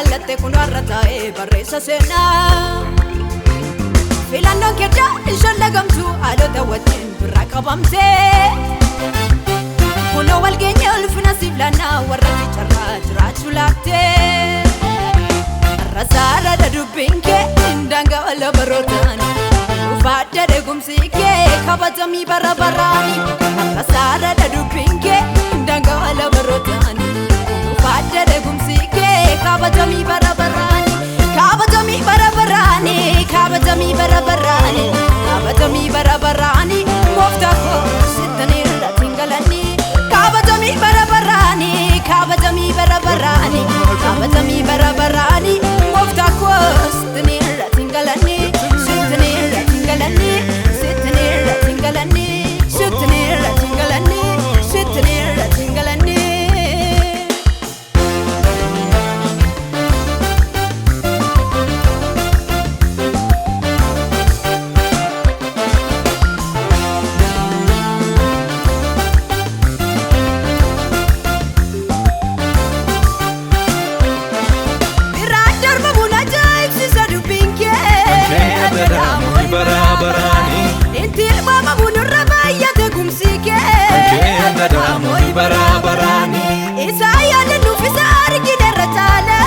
Jaallatte kun warra taa'ee barreessa seenaa. Filannoon keessa shallagamtu haalota wajjin birraa qabamtee. Kunoo walgeenye ulfina siif laannaa warra carraa jiraachuu laattee. Rasaara dubbiin kee daangaa wal barootaan. Ufaadda dheegumsi kee kabajamii bara baraani. Rasaara dubbiin kee daangaa wal barootaan. Ufaadda dheegumsi kee kabajamii bara baraani. Kabajamii bara baraani. Kabajamii bara baraani. Kabajamii bara baraani. Gooftaa koo sittanii irratti hin galanni. Kabajamii bara baraani. Kabajamii bara baraani. Kabajamii bara baraani. Gooftaa koo sittanii irratti hin galanni. Sittanii irratti hin galanni. Sittanii irratti hin galanni. Sittanii irratti hin galanni. Sittanii irratti hin galanni. Biraan darbamuun ajaa'ibsiisa dubbiin kee. Kee bara baraani. Inti ilmaamamuun irra baay'ate gumsii kee. Kee daamu bara baraani. Isa yaadannuuf isa argine irra caala.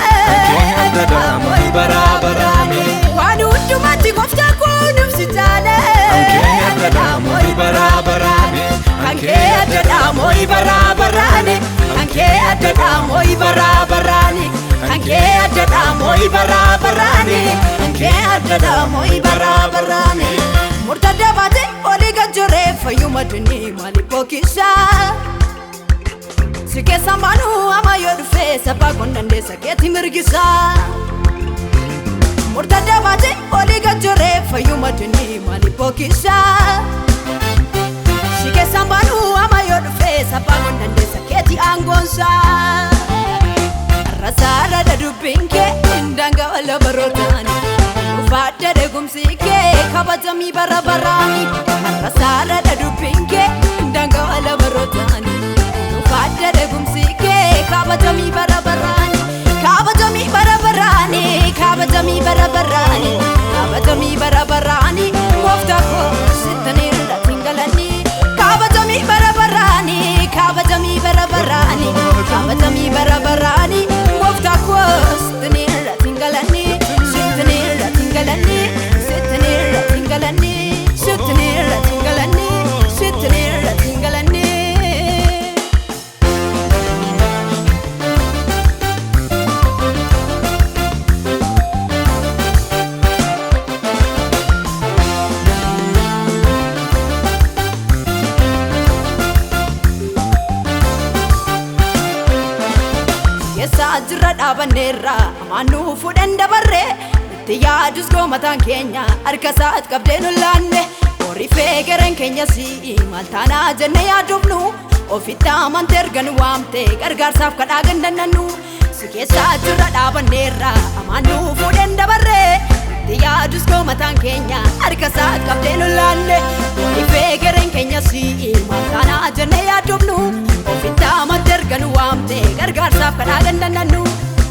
Kee daamu bara baraani. Waan hundumaatti gooftaa koo nuuf si caala. Kee daamu bara baraani. Kan kee adda dhaamoo bara baraani. Kan kee adda dhaamoo bara baraani. Kan kee adda dhaamoo bara baraani. Kan kee adda dhaamoo bara baraani. Murtadda baatee olii gajjoree fayyuma dinii maaliif bookisaa? Si keessa baanuu amma yoo dhufee sabaa kun dandeessa keetti mirgisaa. Murtadda baatee olii gajjoree fayyuma dinii maaliif bookisaa? Si keessa baanuu amma yoo dhufee sabaa kun dandeessa keetti aangoonsaa. Rasaara dubbiin kee daangaa wal barootaan. Ufaadda dheegumsi kee kabajamii bara baraani. Rasaara dubbiin kee daangaa wal barootaan. Ufaadda dheegumsi kee kabajamii bara baraani. Kabajamii bara baraani. Kabajamii bara baraani. Kabajamii bara baraani. Gooftaa koo sittanii irratti hin galanni. Kabajamii bara baraani. Kabajamii bara baraani. Kabajamii bara baraani. Gooftaa koo sittanii irratti hin galanni. Sittanii irratti hin galanni. Sittanii irratti hin galanni. Sittanii irratti hin galanni. Sittanii irratti hin galanni. Keessa jirra dhaabanneerra amaanuu fudhan dabarre itti yaadus goomataan keenya harka isaat qabdee nu laanne horii feegareen keenya si'i maal taanaa jenne yaadufnu ofitti amante erga nu waamte gargaarsaaf kadhaa gandannannu si keessa jirra dhaabanneerra amaanuu fudhan dabarre itti yaadus goomataan keenya harka isaat qabdee nu laanne horii feegareen keenya si'i maal taanaa jenne yaadufnu ofitti amante erga nu waamte gargaarsaaf kadhaa gandannannu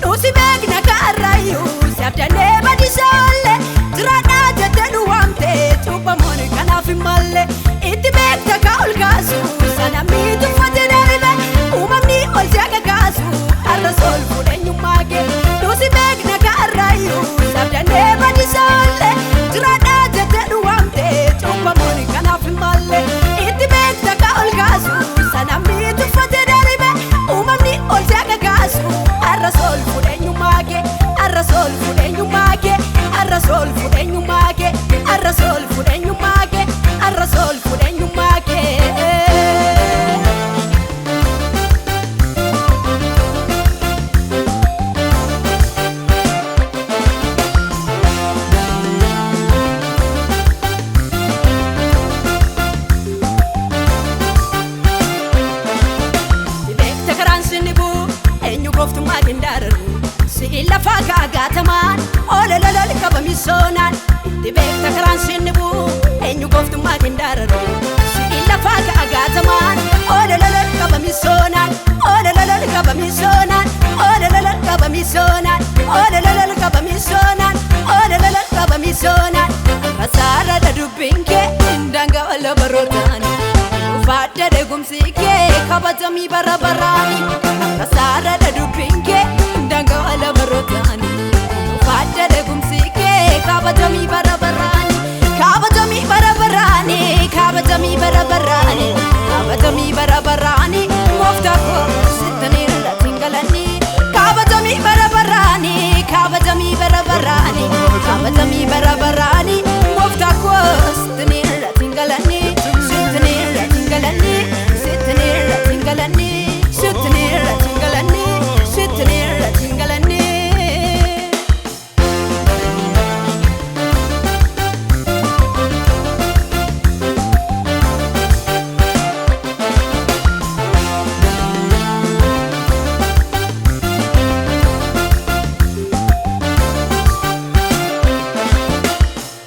nusi beekna kaarrayyuu si abdannee badisoolle jiraadhaa jettee nu waamte cubbamoon kanaaf hin malle itti beekta ka ol kaasu sana miituffate darbe uumamni ol si akka kaasu har'as ol fuudheenyummaa kee nusi beekna kaarrayyuu si abdannee badisoolle jiraadhaa jettee nu waamte cubbamoon kanaaf hin malle itti beekta ka ol kaasu sana miituffate darbe uumamni ol si akka kaasu har'as ol fuudheenyummaa kee har'as ol fuudheenyummaa kee har'as ol fuudheenyummaa kee har'as ol fuudheenyummaa kee har'as ol fuudheenyummaa kee. Beekta karaan sinni bu'u eenyu gooftummaa qindaararu si'i lafaa gaagaatamaan olololol qabamisoonaan itti beekta karaan sinni bu'u eenyu gooftummaa qindaararu si'i lafaa gaagaatamaan olololol qabamisoonaan olololol qabamisoonaan olololol qabamisoonaan. qabamisoonaan, oolalala qabamisoonaan, oolalala qabamisoonaan. Rasaarra dubbiin kee daangaa wala barootaani. Ufaadda deegumsi kee kabajamii bara baraani. Rasaarra dubbiin kee daangaa wala barootaani. Ufaadda deegumsi kee kabajamii bara baraani. Kabajamii bara baraani, kabajamii bara baraani, kabajamii bara baraani. Mooftaa koo sittanii irratti hin galanni. Kabajamii bara baraani, kabajamii bara baraani.